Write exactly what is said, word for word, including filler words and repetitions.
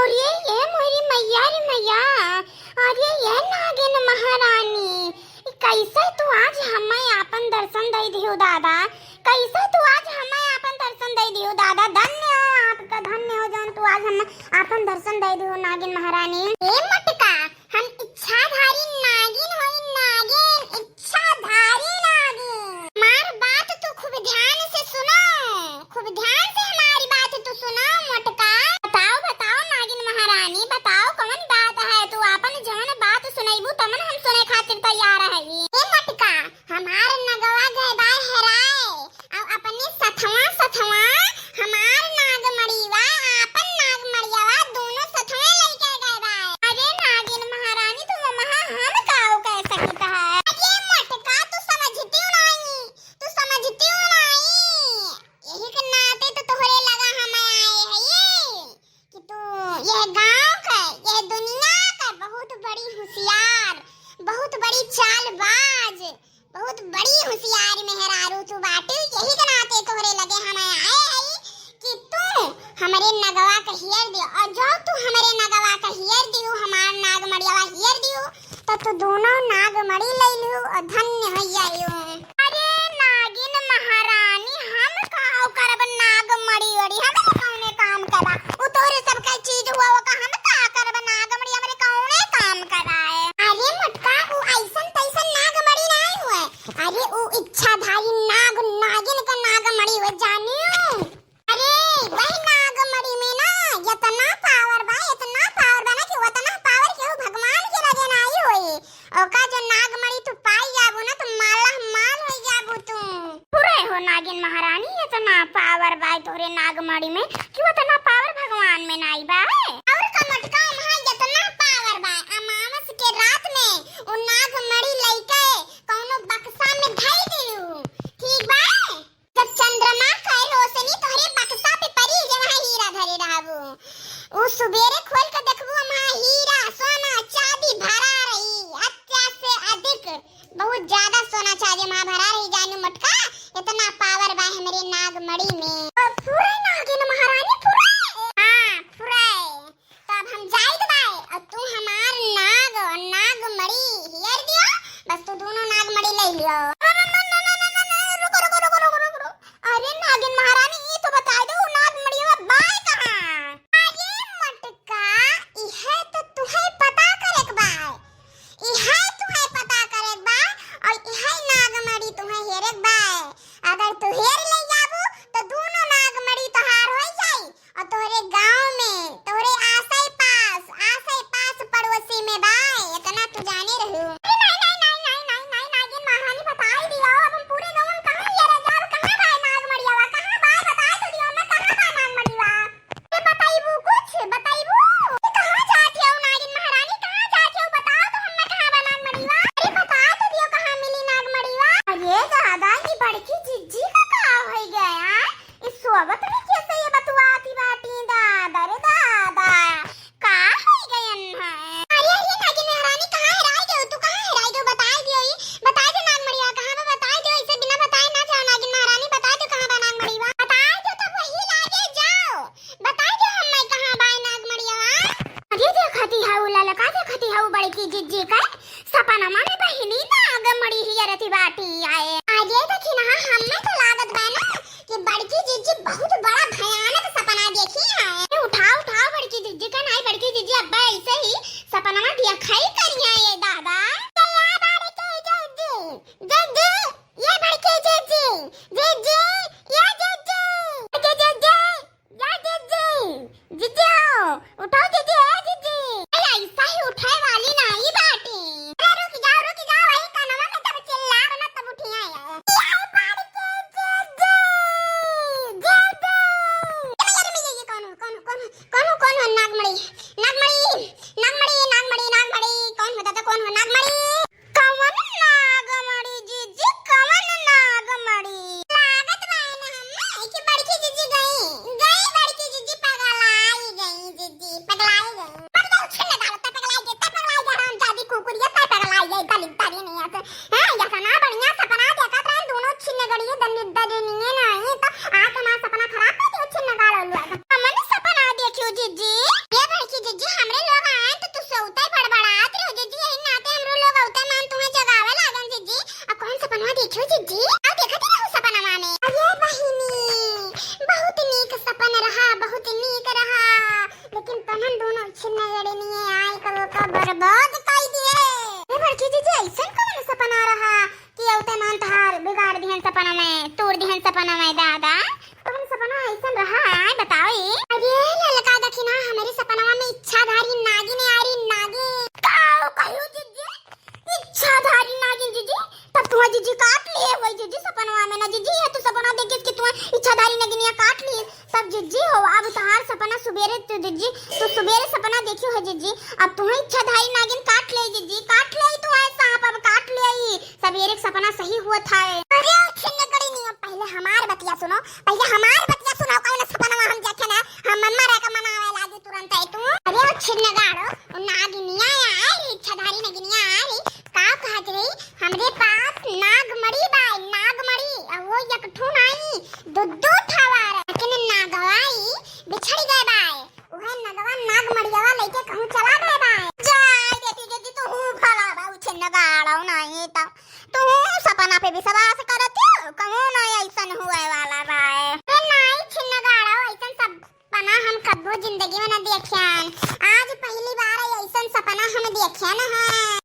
अरे ये मोरी मैया रे मैया, अरे ये नागिन महारानी, कैसे तू आज हमें आपन दर्शन दे दियो दादा, कैसे तू आज हमें आपन दर्शन दे दियो दादा। धन्य हो आपका, धन्य हो जौन तू आज हमें आपन दर्शन दे दियो नागिन महारानी। ए मटका, हम इच्छाधारी नागिन होई, नागिन, इच्छाधारी नागिन। हमार बात तू खूब ध्यान से सुनो, खूब ध्यान से हमारी बात तू सुनो मोटका। बताओ, बताओ नागिन महारानी, बताओ कौन बात है? तू आपन जौन बात सुनैबू तमन हम सुने खातिर तैयार है। ए मोटका, हमार नगवा गए बाय हेराए, अउ अपने सथवा सथवा हमार नागमड़ीवा, आपन नागमड़ियावा दोनों सथवे लइके गए बाय। अरे नागिन महारानी, तू महा हम काऊ कह सकत है? अरे मोटका, तू समझती नहीं, तू समझती नहीं। यही के नाते तो तोहरे लगा हम आए हैं। कि तू यह गांव के, यह दुनिया के बहुत बड़ी होशियार, बहुत बड़ी चालबाज, बहुत बड़ी होशियार मेहरारू तू बाटू। यही के नाते तोहरे लगे हम आए हई कि तू हमरे नगवा के हियर दियो, और जो तू हमरे नगवा के हियर दियो, हमार नागमड़ियावा हियर दियो, तो तू दोनों नागमणि लइ लिहू और धन्य होइ जाइयो। अरे नागिन महारानी, हम काव करब नागमणि वड़ी, हम कौने काम के बा? उ तोहरे सबके चीज हुआ, ओका हम का करब नागमणि, हमरे कौने काम के बा है? अरे मोटका, उ ऐसन तैसन नागमणि नाहीं हुए, अरे उ इच्छाधारी नाग, नागिन का नागमणि हुए, जानियो। अरे, वही नागमणि में ना इतना पावर बा, इतना पावर बा ना कि उतना पावर केहू भगवान के लगे नाहीं होई। ओका जो नागमणि तू पाई जाबू ना, तू माला माल होई जाबू तू। पूरे हो नागिन महारानी, इतना पावर बा तोरे नागमणि में कि उतना पावर भगवान में नाहीं बा। और का मोटका, वहाँ इतना पावर बा, अमावस के रात में उ नागमणि लइके कौनो बक्सा में धई दियो, ठीक बा? जब चंद्रमा के रोशनी तोहरे बक्सा पे परी, जब वहाँ हीरा धरे रहबू, उ सुबेरे खोल के देखबू, वहाँ हीरा, सोना, चांदी भरा रही, अत्या से अधिक, बहुत ज्यादा सोना चांदी वहाँ भरा रही। जानू मोटका, इतना पावर बा हमरे नागमणि में। और फुरे नागिन महारानी, फुरे। हाँ, फुरे। तो अब हम जाइत बाय, और तू हमार नाग, नागमणि हियर दियो, बस तू दोनों नागमणि लइ लियो। रुको, रुको, रुको, रुको, रुको, रुको। अरे नागिन महारानी, ई तो बताइ दो, नागमणिवा बाय कहाँ? अरे मोटका, इहे तो तुहे पता करे के बाय, इहे तुहे पता करे के बाय, और इहे नागमणि तुहे हेरे के बाय। अगर तू हेर ले जाबू, तो दोनों नागमणि तोहार होइ जाई। और तोहरे गांव में, तोहरे आसे पास, आसे पास पड़ोसी में बा, इतना तू जाने रहू। अरे नाहीं, नाहीं, नागिन महारानी बताई दियो, अब हम पूरे गांव में कहाँ ये रह जाब, कहाँ बा नागमड़ियावा, कहाँ बा, बताई तो दियो, मैं कहाँ बा नागमड़ियावा? ये बताइबू कुछ, बताइबू? ये कहाँ जात हो नागिन महारानी, कहाँ जात हो, बताओ तो हमें कहाँ बा नागमड़ियावा? अरे बताई तो दियो कहाँ मिली नागमड़ियावा? अरे दादा, ये बड़की जिज्जी का का होइ गया? ई सोवत में कैसे ये बतुआती बाटी, दादा रे दादा, का होइ गयन है? अरे, अरे, नागिन महारानी, कहाँ हेराई गयो तू, कहाँ हेराई गयो? बताई दियो ई, बताई दे नागमड़िया, कहाँ बा, बताई दियो, इसे बिना बताए ना जाओ, नागिन महारानी, बताई दो कहाँ बा नागमड़िया, बताई दो तब वही लागे जाओ, बताई दो हमें कहाँ बा नागमड़िया। अरे, देखती है उ ललका, देखती है उ बड़की जिज्जी का, सपनमा में बहिनी नागमणि हियरती बाटी आए। अरे देखी ना, हमें तो लागत बा ना कि बड़की जिज्जी बहुत बड़ा भयानक सपना देखी है। ए, उठाओ, उठाओ बड़की जिज्जी का नाई, बड़की जिज्जी अब्बा ऐसे ही सपनमा देखा ही करिया ये दादा। चला बड़की जिज्जी, जिज्जी, ये बड़की जिज्जी, जिज्जी, ये जिज्जी, बड़की जिज्जी। या जिज्जी, जिज्जी हो, उठो जिज्जी, ए जिज्जी। अरे ऐसा ही उठे वाली नाई बाटी। अरे रुक जाओ, रुक जाओ, वही कनवा में जब चिल्लाब ना तब उठिया है। ये आई बाटी के जिज्जी, जिज्जी। अरे यार, मैं ये, ये कौन हो, कौन हो, कौन हो, कौन हो, कौन हो? नागमणि, नागमणि, नागमणि, नागमणि, नागमणि। कौन हो दादा, कौन हो? नागमणि। कवन नागमणि जिज्जी, कवन नागमणि? लागत बा ना हमें कि बड़की जिज्जी गई, गई बड़की जिज्जी, पगलाई गई जिज्जी, पगलाई गई। पगलाई छिन्न डालो, तै पगलाई गई, तै पगलाई गई, हरामजादी कुकुरिया, तै पगलाई गई, दलिद्दरी नहीं आते। हाँ, या सना बढ़िया सपना देखत रहे, दोनों छिन्न गड़िए, दलिद्दरी नहीं है, नहीं तो आके हमारा सपना खराब कर दियो, छिन्न गाड़ो लोग। हमने सपना देखियो जिज्जी। ये बड़की बर्बाद कई दिए। ए बड़की जीजी, ऐसन कौन सपना रहा कि औते मान तहार बिगाड़ दिहन सपना में, तोड़ दिहन सपना में दादा? कौन सपना ऐसन रहा है बताओ ए? अरे ललका देखी ना, हमरे सपनवा में इच्छाधारी नागिन आ रही, नागिन। का कहियो जीजी? इच्छाधारी नागिन जीजी? तब तुहा जीजी काट लिए होई जीजी सपनवा में ना जीजी, ये तू सपना देखिस कि तुहा इच्छाधारी नगिनिया काट लिए। तब जीजी हो, अब तहार सपना सुबेरे तू जीजी, तू सुबेरे सपना देखियो है जीजी, अब तुहा इच्छाधारी नागिन काट ले जीजी, काट ले तू है सांप, अब काट ले। सबेरे के सपना सही हुआ था। अरे छिन्नगड़ी नहीं, पहले हमार बतिया सुनो, पहले हमार बतिया सुनो, कहे ना सपनवा हम देखे ना, हम मम्मा रह के मनावे लागी तुरंत है तू। अरे ओ छिन्नगाड़ो, ओ नागिनिया आ रही, इच्छाधारी नगिनिया आ रही, का कहत रही, हमरे पास नागमणि बाय, नागमणि, आ वो एक ठू नाई, दो दो ठा बाय, लेकिन नागवाई बिछड़ गए बाय, उहे नगवा नागमणियावा लेके कहूँ चला गए बाय। जाए देती जीजी, तू हूँ भला बा, उ छिन्नगाड़ो नहीं तो तू सपना पे विश्वास करत हो, कहूँ ना ऐसन हुए वाला बाय। ए नाई छिन्नगाड़ो, ऐसन सब सपना हम कब्बो जिंदगी में न देखियन। आज पहली बार ऐसन सपना हम देखियन है।